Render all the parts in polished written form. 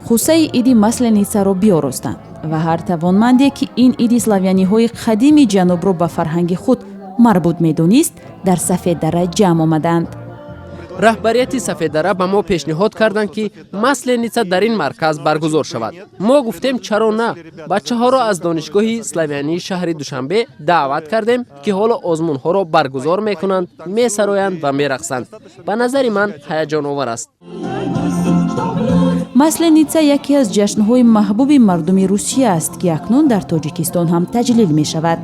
Хусаи иди Масленитсаро биоростанд ва ҳар тавонманде, ки ин иди славяниҳои қадими ҷанубро ба фарҳанги худ марбут медонист, дар Сафеддара ҷамъ омаданд. Раҳбарияти Сафеддара ба мо пешниҳод карданд, ки Масленица дар ин марказ баргузор шавад. Мо гуфтем, чаро на? Бачаҳоро аз Донишгоҳи славянии шаҳри Душанбе даъват кардем, ки ҳоло озмунҳоро баргузор мекунанд, месароянд ва мерақсанд. Ба назари ман, ҳаяҷоновар аст. Масленица яке аз ҷашнҳои маҳбуби мардуми Русия аст, ки акнун дар Тоҷикистон ҳам таҷлил мешавад.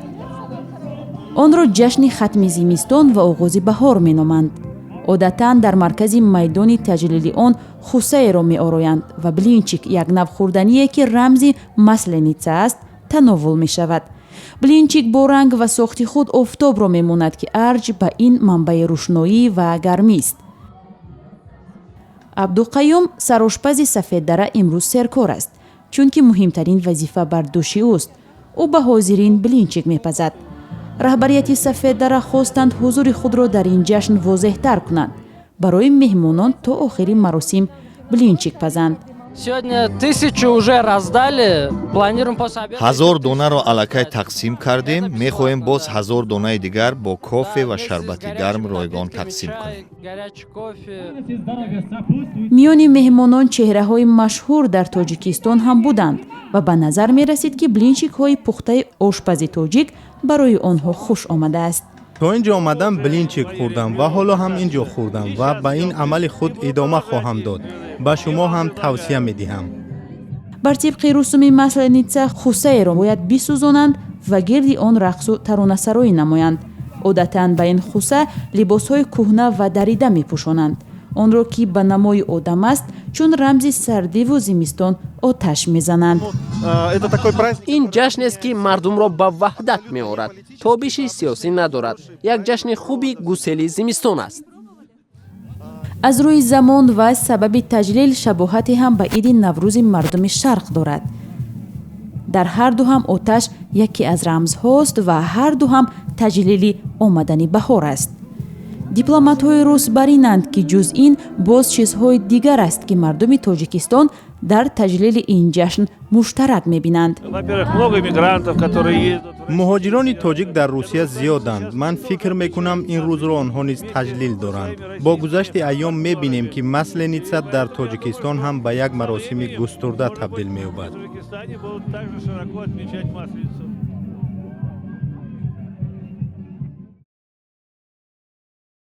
Онро ҷашни хатми зимистон ва оғози баҳор меноманд. Одатан дар маркази майдони таҷлили он хусаеро меороянд ва блинчик, як нав хӯрдание, ки рамзи Масленица аст, тановул мешавад. Блинчик бо ранг ва сохти худ офтобро мемонад, ки арҷ ба ин манбаи рӯшноӣ ва гармист. Абдуқаюм, сарошпази Сафеддара, имрӯз серкор аст, чунки муҳимтарин вазифа бар дӯши ӯст. Ӯ ба ҳозирин блинчик мепазад. Раҳбарияти Сафеддара хостанд ҳузури худро дар ин ҷашн возеҳтар кунанд, барои меҳмонон то охири маросим блинчик пазанд. Сегодня 1000 уже раздали. Планируем после обеда. 1000 донаро аллакай тақсим кардем. Мехоҳем боз 1000 донаи дигар бо кофе ва шарбати гарм ройгон тақсим кунем. Горячий кофе. Миёни меҳмонон чеҳраҳои машҳур дар Тоҷикистон ҳам буданд ва ба назар мерасид, ки блинчикҳои пухтаи ошпази тоҷик барои онҳо хуш омадааст. То ин ҷо омадам, блинчик хӯрдам ва ҳоло ҳам ин ҷо хӯрдам ва ба ин амали худ идома хоҳам дод. Ба шумо ҳам тавсия медиҳам. Бар тибқи русуми Масленица, хусаеро бояд бисӯзонанд ва гирди он рақсу таронасароӣ намоянд. Одатан ба ин хуса либосҳои кӯҳна ва дарида мепӯшонанд. Онро, ки ба намои одам аст, чун рамзи сардиву зимистон оташ мезананд. Это такой праздник. Ин ҷашнест, ки мардумро ба ваҳдат меорад, тобиши сиёсӣ надорад. Як ҷашни хуби гусели зимистон аст. Аз рӯи замон ва сабаби таҷлил шабоҳате ҳам ба иди Наврӯзи мардуми Шарқ дорад. Дар ҳарду ҳам оташ яке аз рамзҳост ва ҳарду ҳам таҷлили омадани баҳор аст. Дипломатҳои рус бар инанд, ки ҷуз ин боз чизҳои дигар аст, ки мардуми Тоҷикистон дар таҷлили ин ҷашн муштарак мебинанд. Во-первых, много иммигрантов, которые ездят. Муҳоҷирони тоҷик дар Русия зиёданд. Ман фикр мекунам, ин рӯзро онҳо низ таҷлил доранд. Бо гузашти айём мебинем, ки Масленица дар Тоҷикистон ҳам ба як маросими густурда табдил меёбад. В Узбекистане будут также широко отмечать Масленицу.